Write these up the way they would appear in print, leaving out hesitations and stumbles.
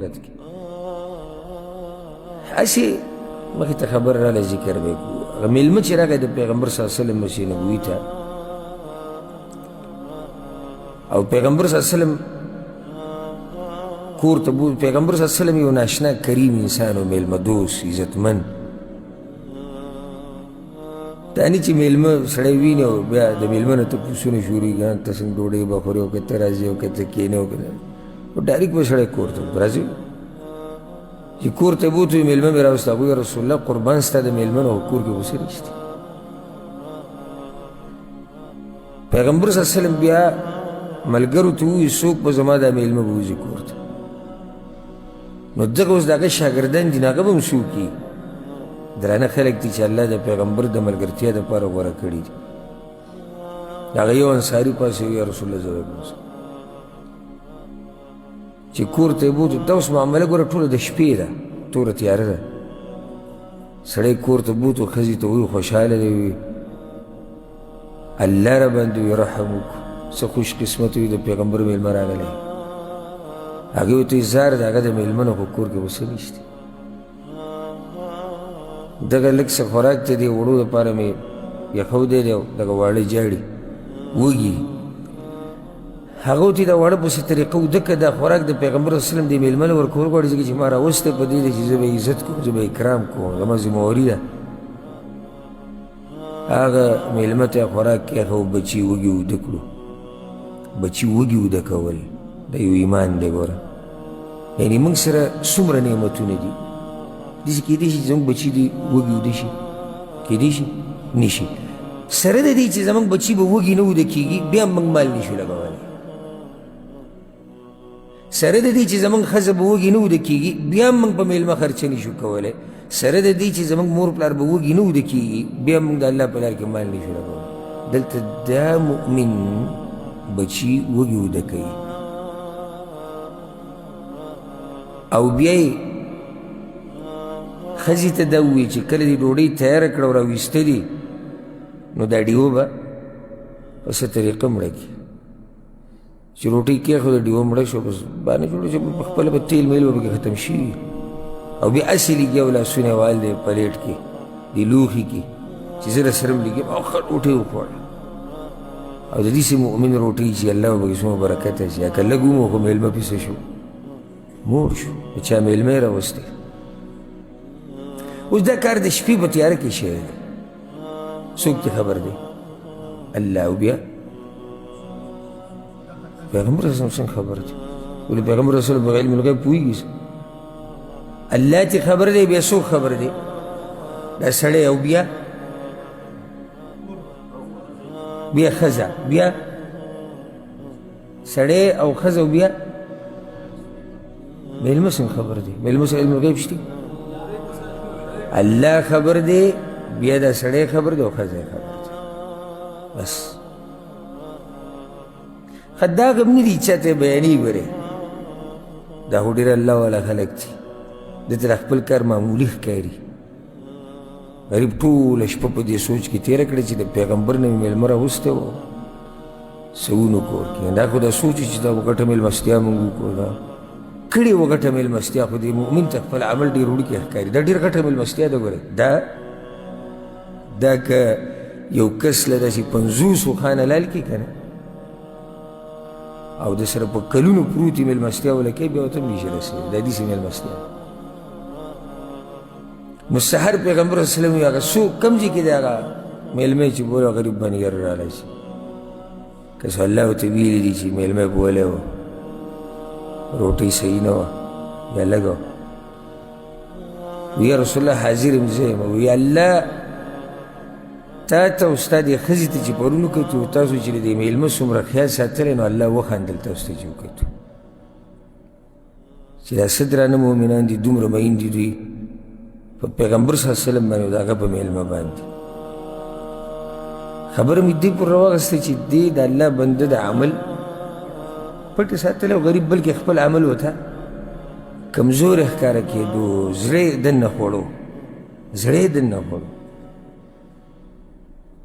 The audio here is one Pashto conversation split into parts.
حفاظت کوي. هسې مخې ته خبره راله، ذکر به یې کړو. هغه مېلمه چې راغی د پیغمبر صلی الله علیه وسلم مسجد نبوي ته، او پیغمبر صلی الله علیه وسلم کور ته بوت. پیغمبر صلی الله علیه وسلم یو ناشنا کریم انسان و، مېلمه دوست، عزتمن. دا نه چې مېلمه سړی ویني او بیا د مېلمه نه تپوسونه شروع کړي، ته څنګه ډوډۍ به خورې او که ته راځې او که ته کښېنې او که نه، خو ډایرکټ به سړی کور ته راځي. چې کور ته بوتو، مېلمه مې راوسته. هغوی رسول الله قربان ستا د مېلمه نه، خو کور کې خو څه نشته. پیغمبر صلی الله علیه وسلم بیا ملګرو ته ووایي څوک به زما دا مېلمه بوځي کور ته؟ نو دغه اوس د هغه شاګردان دي، نو هغه به هم څوک وي؟ درانه خلک دي چې الله د پیغمبر د ملګرتیا دپاره غوره کړي دي. هغه یو انصاري پاڅېد، یا رسول الله زه به بوځم. چې کور ته یې بوتو، دا اوس معامله ګوره ټوله د شپې ده، توره تیاره ده. سړی کور ته بوتو، ښځې ته وایي خوشحاله دی، وي الله را باندې وي رحم وکړو، څه خوش قسمت وي د پیغمبر مېلمه راغلی. هغې ورته وایي زار د هغه د مېلمه نه، خو کور کې خو څه نشته، دغه لږ څه خوراک ته دې وړو دپاره مې یخودی دی او دغه واړه جاړي وږي. هغه ورته دا واړه په څه طریقه وده که دا خوراک د پیغمبر صلی الله علیه وسلم د مېلمه له ورکول غواړي، ځکه چې ما راوستی په دې دی چې زه به عزت کوم، زه به اکرام کوم، زما ذمهواري ده. هغه مېلمه ته خوراک کېښود، بچي وږي وده کړو. بچي وږي وده کول دا یو ایمان دی. ګوره یعنې موږ سره څومره نعمتونه دي، داسې کېدای شي چې زموږ بچي دي وږي وده شي؟ کېدای شي؟ نه شي. سره د دې چې زموږ بچي به وږي نه وده کېږي، بیا هم موږ مال نشو لګولی. سره د دې چې زموږ ښځه به وږي نه وده کېږي، بیا هم موږ په مېلمه خرچه نشو کولی. سره د دې چې زموږ مور پلار به وږي نه وده کېږي، بیا هم موږ د الله په لار کې مال نشو لګولی. دلته دا مؤمن بچي وږي وده کوي او بیا یې ښځې ته دا ووایي چې کله دې ډوډۍ تیاره کړه او راویستلې، نو دا ډیوه به په څه طریقه مړه کړي. چې روټۍ کېښوده، ډیوه مړه شوه، بس باندې جوړه شوه، په خپله به تیل میل به پکې ختم شوي. او بیا هسې لګیا و، لاسونه یې وال دی پلیټ کې، دې لوښي کې چې زه سره هم لګیم او ښه روټۍ وخوړه. او د داسې مؤمن روټۍ چې الله به پکې څومره برکت اچوي، که لږ ومو خو مېلمه پې څه شو، مور شو، د چا مېلمه یې راوستی. اوس دا کار د شپې په تیاره کې شوی دی، څوک دې خبر دی؟ الله. او بیا پیغمبر صلی الله علیه وسلم خبر دی. ولې پیغمبر صلی الله علیه وسلم په علم الغیب پوهېږي؟ الله ته خبر دی، بیا څوک خبر دی؟ دا سړی او بیا بیا ښځه، بیا سړی او ښځه او بیا مېلمه څنګه خبر دی؟ مېلمه سره علم الغیب شته؟ الله خبر دی، بیا دا سړی خبر دی او ښځه خبر دی. بس ښه دا غم نه دي چا ته بیانېږي. ګورې دا خو ډېر الله والا خلک دي، ده ته خپل کار معمولي ښکاري. غریب ټوله شپه په دې سوچ کې تېره کړې چې د پیغمبر نه مې مېلمه راوستی و سوونو کور کې، دا خو دا سوچ چې دا غټه مېلمستیا مونږ وکړو، دا کړې وه غټه مېلمستیا. خو دې مؤمن ته خپل عمل ډېر وړوکی ښکاري. دا ډېر غټه مېلمستیا ده. ګورې دا که یو کس له داسې 50 اوښان حلال کړي که نه، او د سره په کلونو پروتې مېلمستیا وله کوي، بیا ورته هم نشي رسېدلی. دا داسې مېلمستیا. نو سحر پیغمبر صلی الله علیه وسلم هغه څوک کوم ځای کې دی هغه مېلمه چې بوله غریب باندې یره رالی شي، که څه الله ورته ویلي دي چې مېلمه یې بولی و، روټۍ صحیح نه وه یا لږه وه. وی رسول الله حاضر یم، زه یم. وی الله تا ته او ستا دې ښځې ته چې پرون وکتو، تاسو چې د دې مېلمه څومره خیال ساتلی، نو الله وخندل تاسو ته چې وکتو چې دا څه درانه مؤمنان دي، دومره مین دي دوی په پیغمبر صلی الله علیه وسلم باندې او د هغه په مېلمه باندې. خبره مې دې پر راواخیسته چې دې د الله بنده د عمل پټ ساتلی او غریب بلکې خپل عمل ورته کمزوری ښکاره کېدو، زړه یې دننه خوړو، زړه یې دننه خوړو.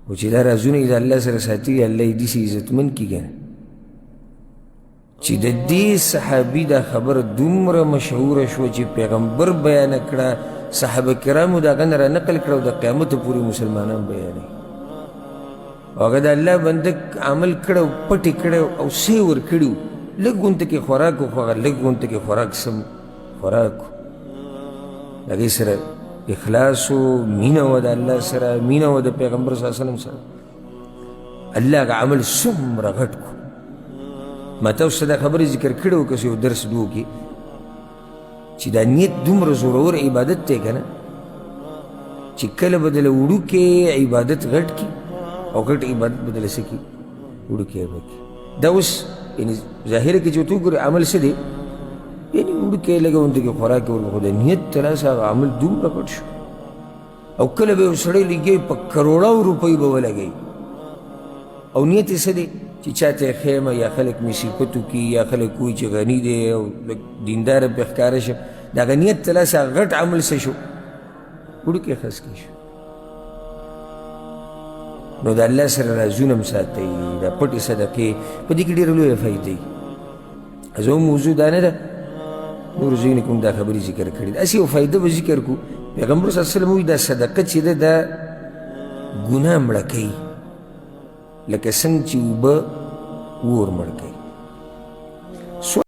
خو چې دا رازونه یې د الله سره ساتلي، الله یې داسې عزتمن کړي که نه. چې د دې صحابي دا خبره دومره مشهوره شوه چې پیغمبر بیانه کړه، صحابه کرامو د هغه نه را نقل کړه او د قیامته پورې مسلمانان بیانوي. او هغه د الله بنده عمل کړی او پټ یې کړی او څه یې ورکړي وو، لږ غونته کې خوراک و، خو هغه لږ غونته کې خوراک سم خوراک و. د هغې سره اخلاص و، مینه وه د الله سره، مینه وه د پیغمبر صلی الله علیه وسلم سره. الله هغه عمل څومره غټ کړو. ما تاسو ته دا خبرې ذکر کړې وه که څه یو درس دوو کې، چې دا نیت دومره زورور عبادت دی که نه، چې کله به دله وړوکی عبادت غټ کړي او غټ عبادت به دله څه کړي؟ وړوکی به کړي. دا اوس یعنې ظاهره کې چې ورته وګورې عمل څه دی، یعنې وړوکی لږه غونډه کې خوراک یې ورکړو، خو د نیت ترلاسه هغه عمل دومره غټ شو. او کله به یو سړی لګي په کروړاو روپۍ به ولګوي او نیت یې څه دی چې چاته یې ښیمه یا خلک مې صفت وکړي یا خلک وایي چې غني دی او لږ دینداره پرې ښکاره شم، د هغه نیت ته لاسه غټ عمل څه شو؟ وړوکی خسکی شو. نو د الله سره رازونه هم ساتئ، دا پټې صدقې په دې کې ډېره لویه فایده وي. زموږ موضوع دا نه ده، نورو ځایونو کې موږ دا خبرې ذکر کړې ده. هسې یو فایده به ذکر کړو. پیغمبر صلی الله علیه وسلم وایي دا صدقه چې ده دا ګناه مړه کوي، لکه څنګه چې اوبه اور مړ کوي.